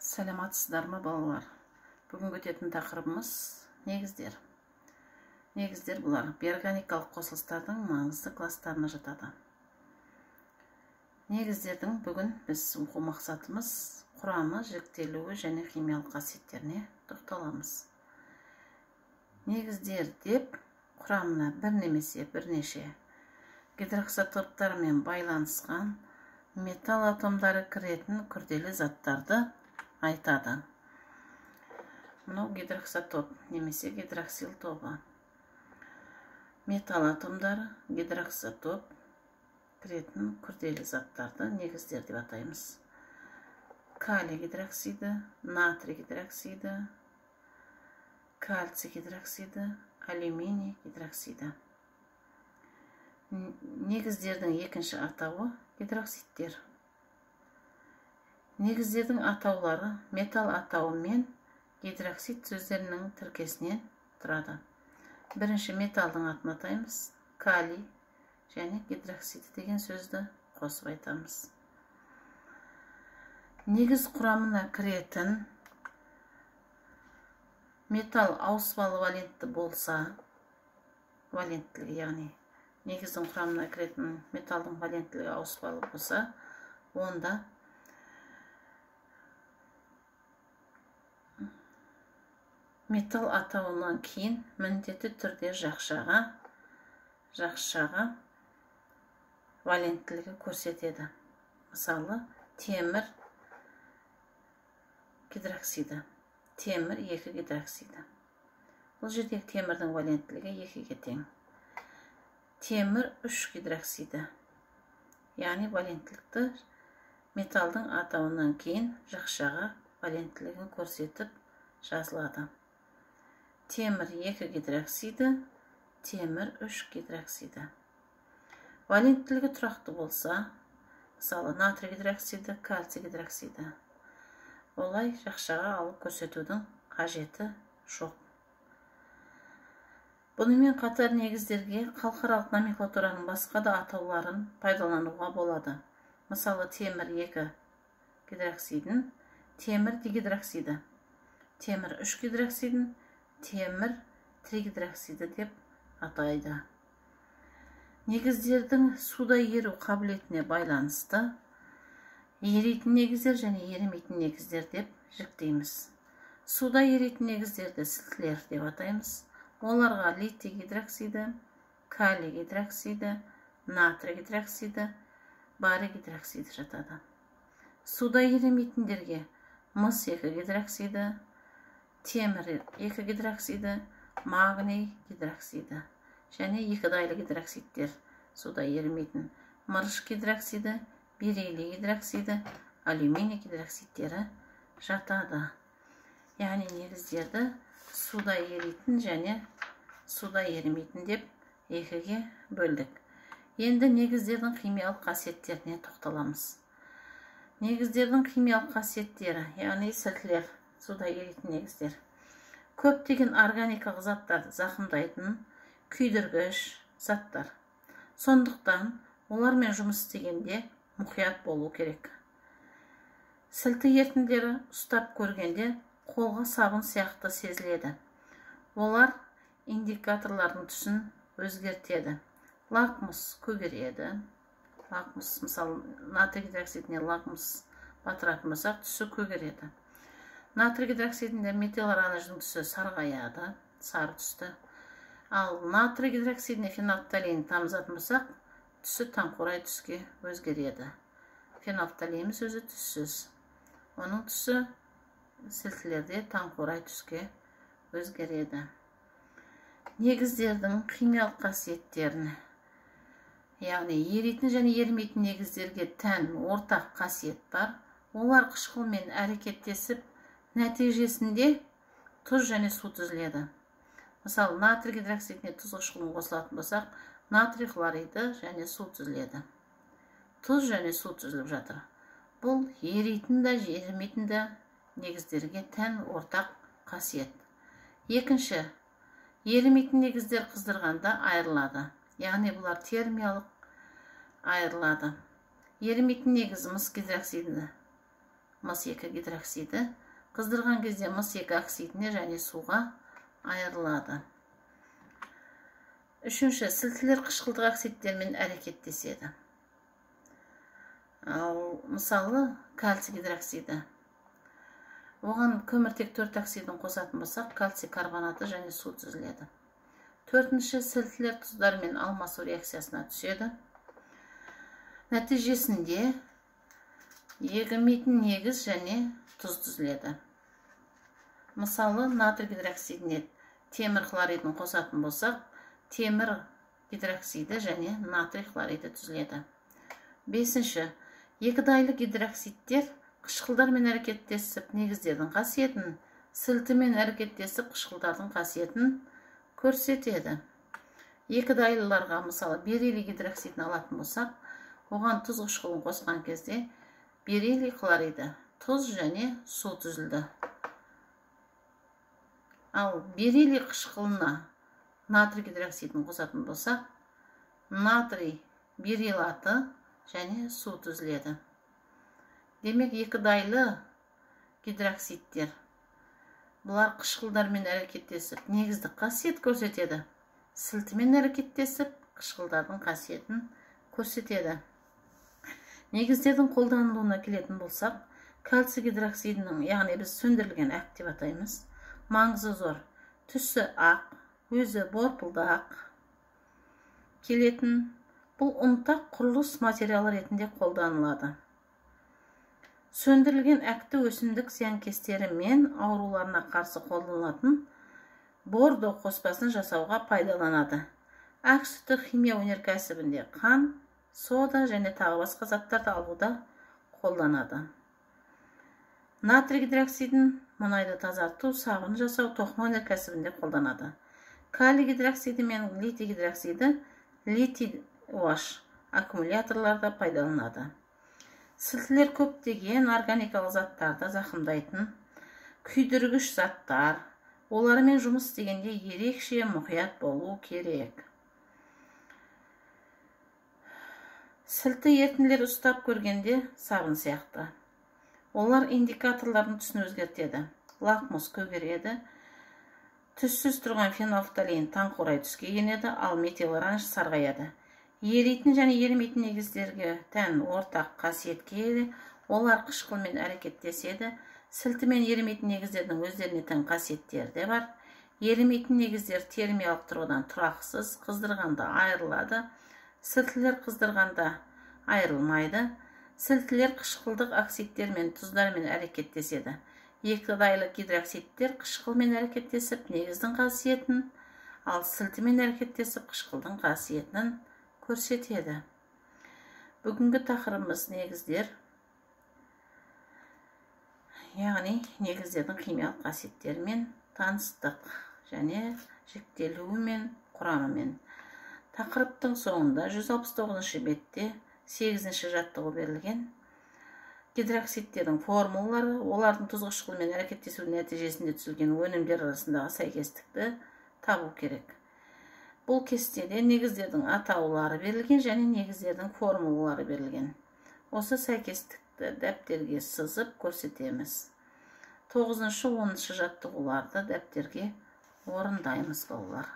Саламатсыздар ма, балалар? Бүгінгі өтетін тақырыбымыз негіздер. Негіздер бұлар бейорганикалық қосылыстардың маңызды класстарына жатады. Негіздердің бүгін біз оқу мақсатымыз құрамы, жіктелуі және химиялық қасиеттеріне тоқталамыз. Негіздер деп құрамына бір немесе бірнеше гидроксотоптармен байланысқан металл атомдары кіретін күрделі заттарды айтады. Мынау гидроксотоп немесе гидроксил тобы. Металл атомдары, гидроксотоп кіретін күрделі заттарды негіздер деп атаймыз. Калий гидроксиді, натрий гидроксиді, кальций гидроксиді, алюминий гидроксиді. Негіздердің екінші атауы гидроксидтер. Негіздердің атаулары металл атауы мен гидроксид сөздерінің тіркесінен тұрады. Бірінші металдың атын атаймыз, калий және гидроксид деген сөзді қосып айтамыз. Негіз құрамына кіретін металл ауыспалы валентті болса, валенттілігі, яғни негіздің құрамына кіретін металдың валенттілігі ауыспалы болса, онда металл атауынан кейін міндетті түрде жақшаға валенттілігі көрсетеді. Мысалы, темір гидроксиді, темір 2 гидроксиді. Бұл жердегі темірдің валенттілігі 2-ге тең. Темір 3 гидроксиді, яғни валенттілікті металдың атауынан кейін жақшаға валенттілігін көрсетіп жазылады. Темір 2 гидроксиді, темір 3 гидроксиді. Валенттілігі тұрақты болса, мысалы, натрий гидроксиді, кальций гидроксиді, олай жақшаға алып көрсетудің қажеті жоқ. Бұнымен қатар негіздерге халықаралық номенклатураның басқа да атауларын пайдалануға болады. Мысалы, темір 2 гидроксидін темір дигидроксиді, темір 3 гидроксидін темір тригидроксиді деп атайды. Негіздердің суда еру қабілетіне байланысты еритін негіздер және ерімейтін негіздер деп жіктейміз. Суда еритін негіздерді сілтілер деп атаймыз. Оларға литий гидроксиді, калий гидроксиді, натрий гидроксиді, барий гидроксиді жатады. Суда ерімейтіндерге мыс 2 гидроксиді, темір 2 гидроксиді, магний гидроксиді және екі дайлы гидроксидтер суда ерімейтін мырыш гидроксиді, бериллий гидроксиді, алюминий гидроксидтері жатады. Яғни негіздерді суда еритін және суда ерімейтін деп екіге бөлдік. Енді негіздердің химиялық қасиеттеріне тоқталамыз. Негіздердің химиялық қасиеттері, яғни сілтілер, суда еритін негіздер, көптеген органикалық заттарды зақымдайтын күйдіргіш заттар. Сондықтан олармен жұмыс істегенде мұқият болу керек. Сілті ерітінділері ұстап көргенде қолға сабын сияқты сезіледі. Олар индикаторлардың түсін өзгертеді. Лакмус көгереді. Лакмус, мысалы, натрий гидроксидіне лакмус батыратын болсақ, түсі көгереді. Натрий гидроксидінде метилоранждың түсі сарғаяды, сары түсті. Ал натрий гидроксидіне фенолфталин тамызатын болсақ, түсі таңқурай түске өзгереді. Фенолфталиніміз өзі түссіз. Оның түсі сілтілерде таңқурай түске өзгереді. Негіздердің химиялық қасиеттерін, яғни еритін және ерімейтін негіздерге тән ортақ қасиет бар. Олар қышқылмен әрекеттесіп, нәтижесінде тұз және су түзіледі. Мысалы, натрий гидроксидіне тұз қышқылын қосылатын болсақ, натрий хлориді және су түзіледі. Тұз және су түзіліп жатыр. Бұл еритін де, ерімейтін де негіздерге тән ортақ қасиет. Екінші, ерімейтін негіздер қыздырғанда айырылады. Яғни бұлар термиялық айырылады. Ерімейтін негіз мыс гидроксидіні Мыс 2 гидроксиді қыздырған кезде мыс 2 оксидіне және суға айырылады. Үшінші, сілтілер қышқылдық оксидтермен әрекеттеседі. Ал мысалы, кальций гидроксиді. Оған көміртек 4 оксидін қосатын болсақ, кальций карбонаты және су түзіледі. Төртінші, сілтілер тұздармен алмасу реакциясына түседі. Нәтижесінде ерімейтін негіз және тұз түзіледі. Мысалы, натрий гидроксидіне темір хлоридін қосатын болсақ, темір гидроксиді және натрий хлориді түзіледі. Бесінші, екідайлы гидроксидтер қышқылдармен әрекеттесіп негіздердің қасиетін, сілтімен әрекеттесіп қышқылдардың қасиетін көрсетеді. Екідайлыларға мысалы бериллий гидроксидін алатын болсақ, оған тұз қышқылын қосқан кезде бериллий хлориді, тұз және су түзілді. Ал бериллий қышқылына натрий гидроксидін қосатын болсақ, натрий бериллаты және су түзіледі. Демек, екідайлы гидроксидтер бұлар қышқылдармен әрекеттесіп негіздік қасиет көрсетеді, сілтімен әрекеттесіп қышқылдардың қасиетін көрсетеді. Негіздердің қолданылуына келетін болсақ, кальций гидроксидінің, яғни біз сөндірілген әк деп атаймыз, маңызы зор. Түсі ақ, өзі борпылдақ келетін, бұл ұнтақ құрылыс материалы ретінде қолданылады. Сөндірілген әкті өсімдік зиянкестері мен ауруларына қарсы қолданылатын бордо қоспасын жасауға пайдаланады. Әк сүті химия өнеркәсібінде қан, сода және тағы басқа заттарды алуда қолданады. Натрий гидроксидін мұнайды тазарту, сабын жасау, тоқыма өнеркәсібінде қолданады. Калий гидроксиді мен литий гидроксиді литий OH аккумуляторларда пайдаланады. Сілтілер көптеген органикалық заттарды зақымдайтын күйдіргіш заттар, олармен жұмыс істегенде ерекше мұқият болу керек. Сілті ерітінділер ұстап көргенде сабын сияқты. Олар индикаторлардың түсін өзгертеді. Лакмус көгереді, түссіз тұрған фенолфталин таңқурай түске енеді, ал метилоранж сарғаяды. Еритін және ерімейтін негіздерге тән ортақ қасиетке ие, олар қышқылмен әрекеттеседі. Сілтімен ерімейтін негіздердің өздеріне тән қасиеттері де бар. Ерімейтін негіздер термиялық тұрғыдан тұрақсыз, қыздырғанда айырылады. Сілтілер қыздырғанда айырылмайды. Сілтілер қышқылдық оксидтер мен тұздармен әрекеттеседі. Екідайлы гидроксидтер қышқылмен әрекеттесіп негіздің қасиетін, ал сілтімен әрекеттесіп қышқылдың қасиетін көрсетеді. Бүгінгі тақырыбымыз негіздер, яғни негіздердің химиялық қасиеттерімен таныстық және жіктелуімен, құрамымен. Тақырыптың соңында 169 бетте 8 жаттығу берілген. Гидроксидтердің формулалары, олардың тұз қышқылымен әрекеттесу нәтижесінде түзілген өнімдер арасындағы сәйкестікті табу керек. Бұл кестеде негіздердің атаулары берілген және негіздердің формулалары берілген. Осы сәйкестікті дәптерге сызып көрсетеміз. 9-10 жаттығуларды дәптерге орындаймыз, балалар.